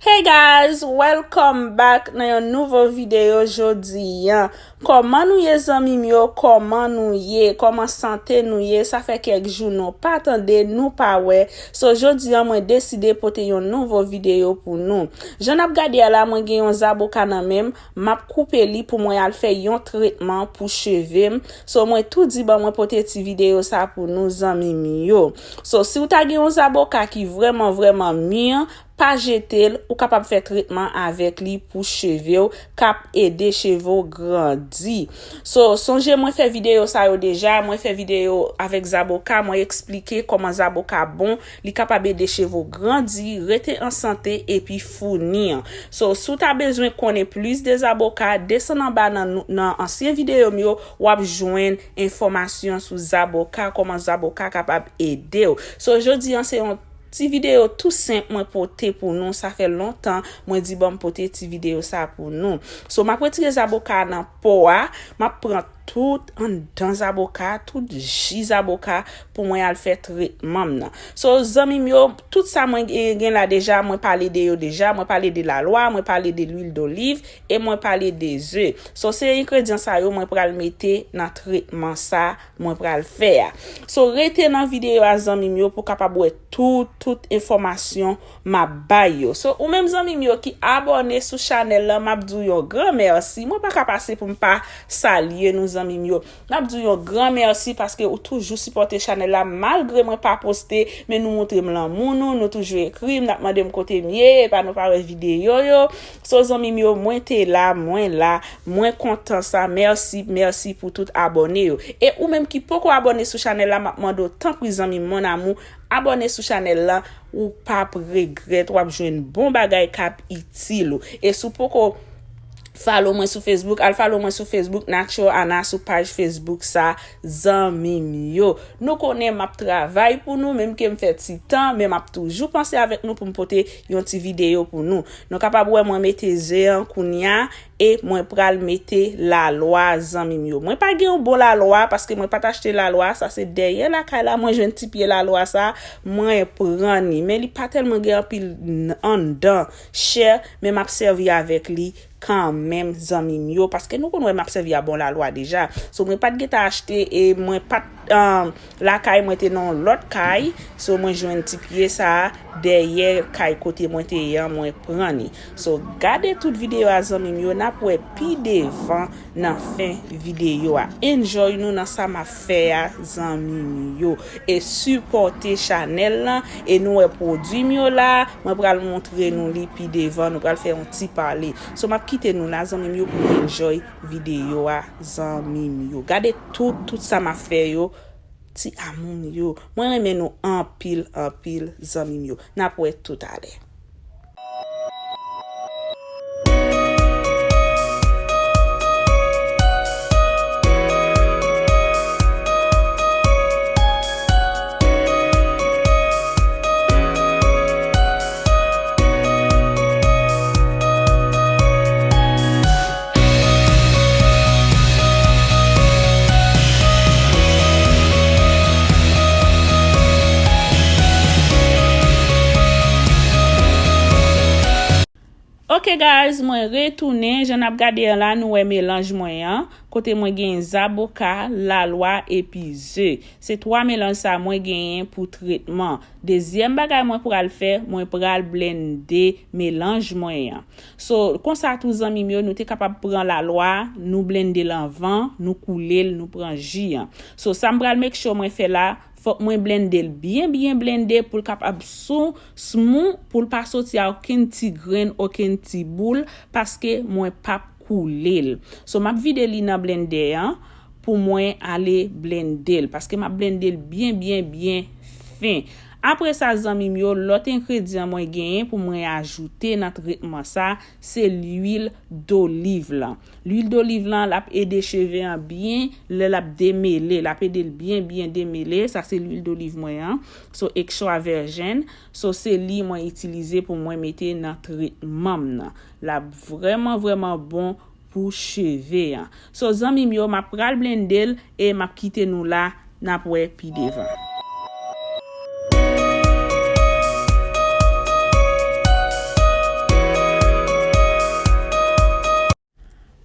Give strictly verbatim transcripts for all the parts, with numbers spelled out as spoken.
Hey guys, welcome back nan yon nouvo videyo jodi an. Kòman nou ye zanmi m yo? Kòman nou ye? Kòman sante nou ye? Sa fè kèk jou nou pa tande, nou pa wè. So jodi an mwen deside pote yon nouvo videyo pou nou. Jan n ap gade a la, mwen gen yon zaboka nan men m, m ap koupe li pou mwen al fè yon tretman pou cheve m. So mwen tou di ban mwen pote ti videyo sa pou nou zanmi m yo. So si w ta gen yon zaboka ki vrèman vrèman mi, pa jete l, ou kapab fè tretman avèk li pou cheve w, k ap ede cheve w grandi. So, sonje mwen fè videyo sa yo deja, mwen fè videyo avèk zaboka, mwen eksplike kòman zaboka bon, li kapab ede cheve w grandi, rete an sante epi founi an. So, si w ta bezwen konnen plis de zaboka, desann anba nan, nan ansyen videyo m yo, w ap jwenn enfòmasyon sou zaboka, kòman zaboka kapab ede w. So, jodi an se yon ti videyo tou senp mwen pote pou nou. Sa fè lontan mwen di ban m pote ti videyo sa pou nou. So, m ap retire zaboka a nan po a. M ap pran tout anndan zaboka, tout ji zaboka pou mwen al fè tretman m nan. So, zanmi m yo, tout sa mwen gen, gen la deja, mwen pale de yo deja. Mwen pale de lalwa, mwen pale de lwil doliv e mwen pale de ze. So, se engredyan sa yo mwen pral mete nan tretman sa mwen pral fè a. So, rete nan videyo a, zanmi m yo, pou w kapab wè tout, tout enfòmasyon m ap bay yo. So, ou menm zanmi m yo ki abòne sou chanèl la, m ap di w yon gran mèsi. Mwen pa ka pase pou m pa salye nou, zanmi m yo. M ap di w yon gran mèsi paske ou toujou sipòte chanèl la, malgre mwen pa poste, men nou montre m lanmou nou, nou toujou ekri m, n ap mande m kote m ye, epa nou pa wè videyo yo. So, zanmi m yo, mwen te la, mwen la, mwen kontan sa. Mèsi, mèsi pou tout abòne yo. E ou menm ki poko abòne sou chanèl la, m ap mande w, tanpri zanmi m, mon amour, abòne sou chanèl la, ou p ap regrèt, w ap jwenn bon bagay k ap itil ou. E si w poko follow mwen sou Facebook, al follow mwen sou Facebook, Natural Ana, sou paj Facebook sa, zanmi m yo. Nou konnen m ap travay pou nou, menm ke m fè ti tan, men m ap toujou panse avèk nou pou m pote yon ti videyo pou nou. Nou kapab wè mwen mete ze an kounya, e mwen pral mete lalwa, zanmi m yo. Mwen pa gen yon bon lalwa, paske mwen pa t achte lalwa, sa se dèyè lakay la, mwen jwenn ti pye lalwa sa, mwen pran li. Men li pa tèlman gen anpil n-, anndan, chè, men m ap sèvi avèk li kanmenm, zanmi m yo, paske nou konn wè m ap sèvi a bon lalwa deja. So, mwen pa t gentan achte e mwen pa t, um, lakay mwen te nan yon lòt kay. So, mwen jwenn ti pye sa a dèyè kay kote mwen te ye an, mwen pran li. So, gade tout videyo a, zanmi m yo, n ap wè pi devan nan fen videyo a. Enjoy nou nan sa m ap fè a, zanmi m yo. E sipòte chanèl lan, e nou wè pwodui m yo la, mwen pral montre nou li pi devan, nou pral fè yon ti pale. So, m ap kite nou la, zanmi m yo, pou nou enjoy videyo a, zanmi m yo. Gade tout, tout sa m ap fè yo, ti amour m yo. Mwen renmen nou anpil, anpil, zanmi m yo. N ap wè toutalè. Ok guys, mwen retounen. Jan n ap gade an la, nou wè melanj mwen an, kote mwen gen zaboka, lalwa epi ze. Se twa melanj sa mwen genyen pou tretman. Dezyèm bagay mwen pral fè, mwen pral blende melanj mwen an. So, konsa tou zanmi m yo, nou te kapab pran lalwa, nou blende l anvan, nou koule l, nou pran ji an. So, sa m pral make sure mwen fè la, fòk mwen blende l byen, byen blende pou l kapab sou, smooth, pou l pa soti a okenn ti grenn, okenn ti boul, paske mwen p ap koule l. So, m ap vide li nan blendè an pou mwen ale blende l, paske m ap blende l byen, byen, byen fen. Apre sa, zanmi m yo, lòt engredyan mwen genyen pou mwen ajoute nan tretman sa, se lwil doliv lan. Lwil doliv lan, l ap ede cheve an byen, lè l ap demele, l ap ede l byen, byen demele. Sa se lwil doliv mwen an. So, extra virgin. So, se li mwen itilize pou mwen mete nan tretman m nan. L ap vrèman, vrèman bon pou cheve an. So, zanmi m yo, m ap pral blende l e m ap kite nou la, n ap wè pi devan.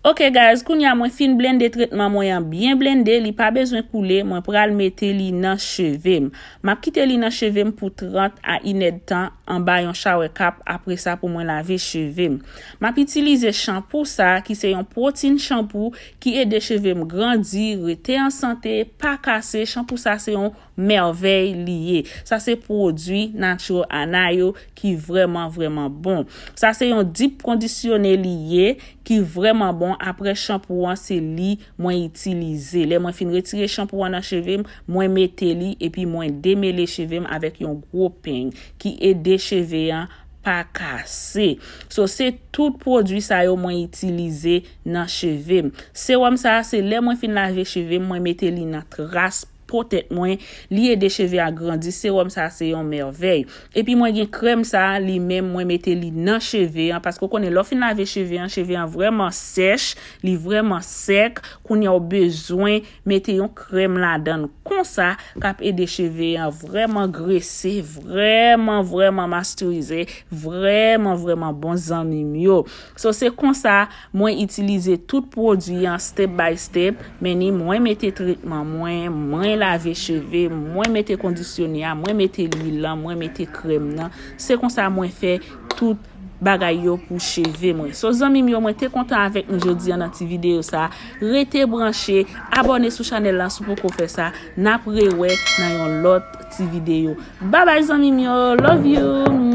Ok guys, kounye a mwen fin blende tretman mwen an byen blende, li pa bezwen koule, mwen pral mete li nan cheve m. M ap kite li nan cheve m pou trant a inèdtan anba yon shower cap, apre sa pou mwen lave cheve m. M ap itilize chanpou sa ki se yon pwotin chanpou ki ede cheve m grandi, rete an sante, pa kase. Chanpou sa se yon mèvèy li ye. Sa se pwodui Natural Ana yo ki vrèman vrèman bon. Sa se yon deep kondisyone li ye ki vrèman bon. Apre chanpou an se li mwen itilize. Lè mwen fin retire chanpou an nan cheve m, mwen mete li epi mwen demele cheve m avèk yon gwo peny ki ede cheve an pa kase. So se tout pwodui sa yo mwen itilize nan cheve m. Sewòm sa se lè mwen fin lave cheve m, mwen mete li nan tras po tèt mwen, li ede cheve a grandi. Sewòm sa se yon mèvèy. Epi mwen gen krèm sa, li menm mwen mete li nan cheve an, paske w konnen lè w fin lave cheve an, cheve an vrèman sèch, li vrèman sèk. Kounye a w bezwen mete yon krèm ladan l konsa k ap ede cheve an vrèman grese, vrèman vrèman mastirize, vrèman vrèman bon zanmi m yo. So se konsa mwen itilize tout pwodui an step by step. Men ni mwen mete tretman mwen, mwen lave cheve, mwen mete kondisyone a, mwen mete lwil lan, mwen mete krèm nan. Se konsa mwen fè tout bagay yo pou cheve mwen. So zanmi m yo, mwen te kontan avèk nou jodi an nan ti videyo sa. Rete branche, abòne sou chanèl la si w poko fè sa. N ap rewè nan yon lòt ti videyo. Babay zanmi m yo, love you.